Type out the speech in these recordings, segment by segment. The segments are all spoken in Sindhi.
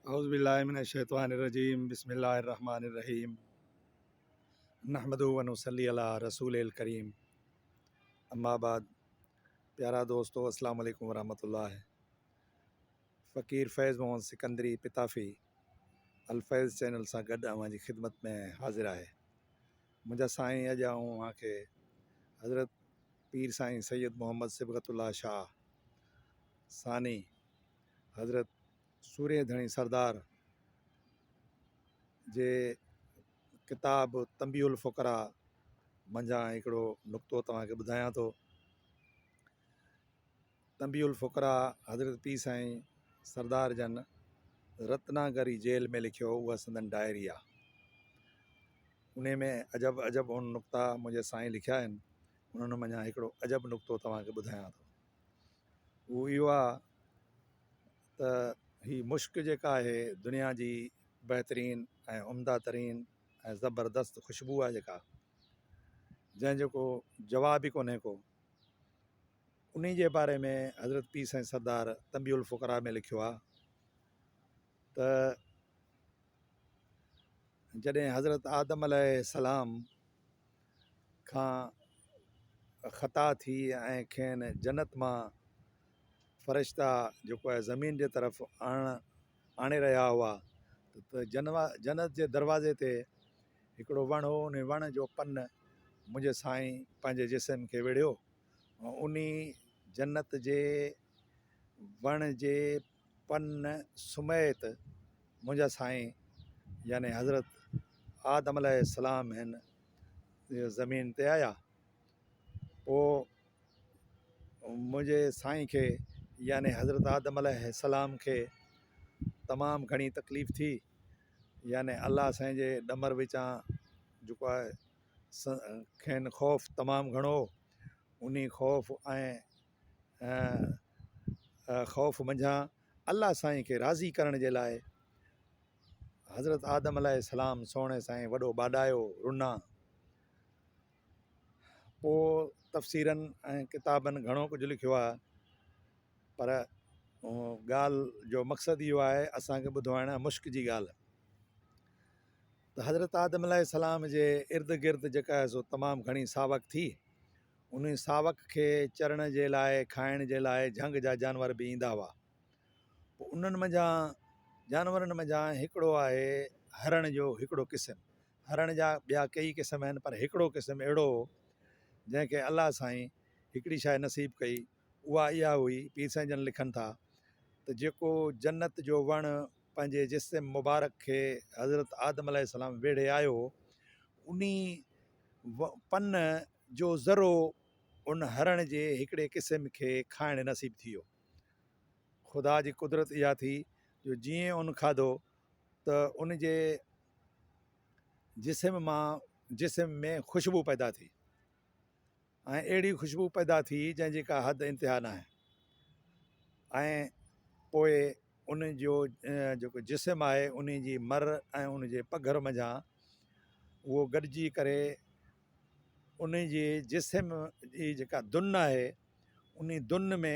اعوذ بالله من الشيطان الرجيم بسم الله الرحمن الرحيم نحمده ونصلي علي رسوله الڪريم اما بعد پيارا دوستو السلام عليڪم ورحمة الله فقير فيض محمد سڪندري پتافي الفيض چينل سان گڏ اوهان جي خدمت ۾ حاضر آهي منهنجا سائين اڄ آئون اوهان کي حضرت پير سائين سيد محمد صبغت الله شاهه ثاني حضرت سورهيه ڌڻي سردار جي ڪتاب تنبيه الفقراء منجهان هڪڙو نقطو توهان کي ٻڌايان ٿو. تنبيه الفقراء حضرت پير سائين سردار جن رتناگري جيل ۾ لکيو اها سندن ڊائري آ. انهي ۾ عجب عجب ان نقطا منهنجي سائين لکيا آهن انهن منجهان هڪڙو عجب نقطو توهان کي ٻڌايان ٿو. اهو اهو آ ته هي مشڪ جيڪا آهي دنيا جي بهترين ۽ عمده ترين ۽ زبردست خوشبو آهي جيڪا جنهن جو ڪو جواب ئي ڪونهي ڪو انهي جي باري ۾ حضرت پير سائين سردار تنبيه الفقراء ۾ لکيو آهي ته جڏهن حضرت آدم عليه السلام کان خطا ٿي ۽ کين جنت مان فرشتا جيڪو آهي زمين جي طرف آڻڻ آڻي رهيا هئا ته جنت جي دروازي تي هڪڙو وڻ هو ان وڻ جو پن منهنجي سائين پنهنجي جسم کي ويڙهيو ۽ انهي جنت جي وڻ جي پن سميت منهنجا سائين يعني حضرت آدم عليه السلام هن زمين تي آيا پوء منهنجي سائين کي يعني حضرت آدم عليه السلام کي تمام گهڻي تڪليف ٿي يعني الله سائين جي ڏمر وچان جيڪو آهي کين خوف تمام گهڻو هو انهي خوف ۽ خوف منجهان الله سائين کي راضي ڪرڻ جي لاء حضرت آدم عليه السلام سهڻي سائين وڏو ٻاڏايو، رنا. پوء تفسيرن ۽ ڪتابن گهڻو ڪجهه لکيو آهي پر ڳالهه جو مقصد اهو آهي اسان کي ٻڌوائڻ مشڪ جي ڳالهه ته حضرت آدم عليه السلام جي ارد گرد جيڪا آهي سو تمام گهڻي ساوڪ ٿي انهي ساوڪ کي چرڻ جي لاء کائڻ جي لاء جهنگ جا جانور به ايندا هئا پوء انهن منجهان جانورن منجهان هڪڙو آهي هرڻ جو هڪڙو قسم. هرڻ جا ٻيا ڪيئي قسم آهن پر هڪڙو قسم اهڙو هو جنهن کي الله سائين هڪڙي شيء نصيب ڪئي اها اها هئي پير سائين جن لکن ٿا ته جيڪو جنت جو وڻ پنهنجي جسم مبارڪ کي حضرت آدم عليه السلام ويڙهي آيو هو انهي پن جو ذرو ان هرڻ جي هڪڙي قسم کي کائڻ نصيب ٿي ويو. خدا جي قدرت اها ٿي جو جيئن ان کاڌو ته ان جي جسم مان جسم ۾ خوشبو پيدا ٿي ۽ اهڙي خوشبو پيدا ٿي جنهن جي ڪا حد انتها ناهي ۽ پوء ان جو جيڪو جسم آهي ان جي مر ۽ ان جي پگهر منجهان اهو گڏجي ڪري ان جي جسم جي جيڪا دن آهي انهي دن ۾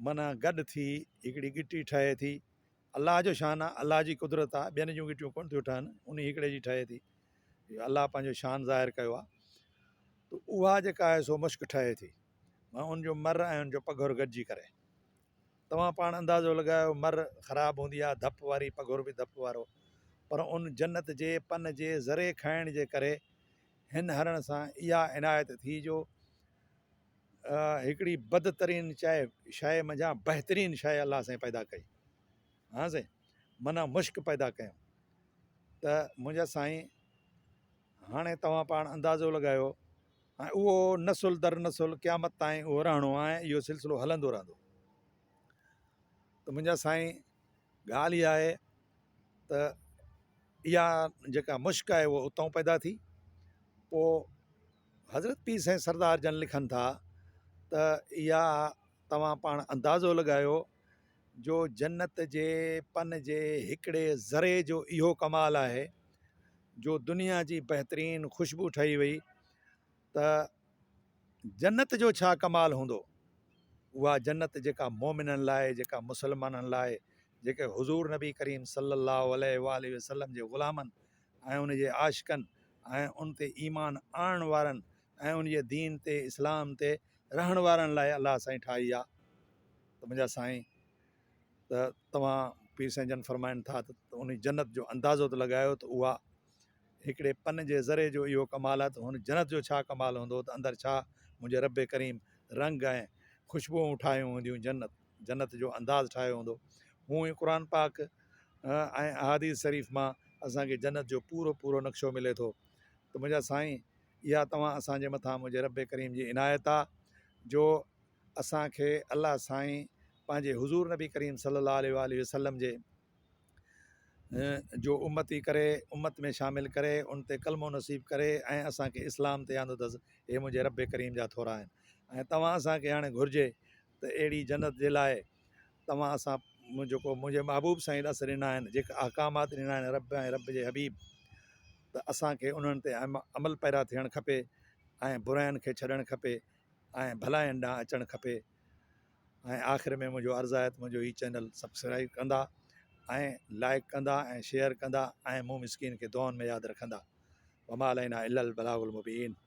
معنيٰ گڏ ٿي هڪڙي ڳٽي ٺهي ٿي. الله جو شان آ، الله جي قدرت آ، ٻين جون ڳٽيون ڪونه ٿيون ٺهن، انهي هڪڙي جي ٺهي ٿي. اهو الله پنهنجو شان ظاهر ڪيو آ. ته اها جيڪا آهي سو مشڪ ٺهي ٿي. معنيٰ ان جو مر ۽ ان جو پگهر گڏجي ڪري. توهان پاڻ اندازو لڳايو مر خراب هوندي آ، ڌپ واري، پگهر به ڌپ وارو. پر ان جنت جي پن جي ذري کائڻ جي ڪري هن هرڻ سان اها عنايت ٿي جو هڪڙي بدترين شيء منجهان بهترين شيء الله سائين پيدا ڪئي. ها سائين معنيٰ مشڪ پيدا ڪيائون ته منهنجا سائين هاڻي توهان پاڻ اندازو لڳايو ۽ اهو نسل در نسل قيامت تائين اهو رهڻو آهي اهو سلسلو هلندو رهندو ته منهنجا سائين ڳالهه اها آهي ته اها جيڪا مشڪ آهي اها اتان پيدا ٿي پوء حضرت پير سائين سردار جن لکن ٿا ته اها توهان پاڻ اندازو لڳايو جو جنت جي پن جي هڪڙي ذري جو اهو ڪمال آهي جو دنيا جي بهترين خوشبو ٺهي وئي ته جنت جو ڇا ڪمال هوندو اها جنت جيڪا مومنن لاء جيڪا مسلمانن لاء جيڪي حضور نبي ڪريم صلي الله عليه واٰله وسلم جي غلامن ۽ ان جي عاشقن ۽ ان تي ايمان آڻڻ وارن ۽ ان جي دين تي اسلام تي رهڻ وارن لاء الله سائين ٺاهي آ ته منهنجا سائين ته توهان پير سائين جن فرمائن ٿا ته ان جنت جو اندازو ته لڳايو ته اها هڪڙي پن جي ذري جو اهو ڪمال آهي ته هن جنت جو ڇا ڪمال هوندو ته اندر ڇا منهنجي رب ڪريم رنگ ۽ خوشبوئون ٺاهيون هونديون جنت جنت جو انداز ٺاهيو هوندو. هونء ئي قرآن پاڪ ۽ احاديث شريف مان اسان کي جنت جو پورو پورو نقشو ملي ٿو ته منهنجا سائين اها توهان اسان جي مٿان منهنجي رب ڪريم جي عنايت آ جو اسان کي الله سائين پنهنجي حضور نبي ڪريم صلي الله عليه واٰله وسلم جي جو امتي ڪري امت ۾ شامل ڪري ان تي ڪلمو نصيب ڪري ۽ اسان کي اسلام تي آندو اٿس اهي منهنجي رب ڪريم جا ٿورا آهن ۽ توهان اسان کي هاڻي گهرجي ته اهڙي جنت جي لاء توهان اسان جيڪو منهنجي محبوب سائين ڏس ڏنا آهن جيڪا احڪامات ڏنا آهن رب ۽ رب جي حبيب ته اسان کي انهن تي عمل پيرا ٿيڻ کپي ۽ براين کي ڇڏڻ کپي ۽ ڀلاين ڏانهن اچڻ کپي ۽ آخر ۾ منهنجو عرض آهي ته منهنجو هي چينل سبسڪرائيب ڪندا ۽ لائڪ ڪندا ۽ شيئر ڪندا ۽ مون مسڪين کي دعائن ۾ ياد رکندا وما علينا الا البلاغ المبين.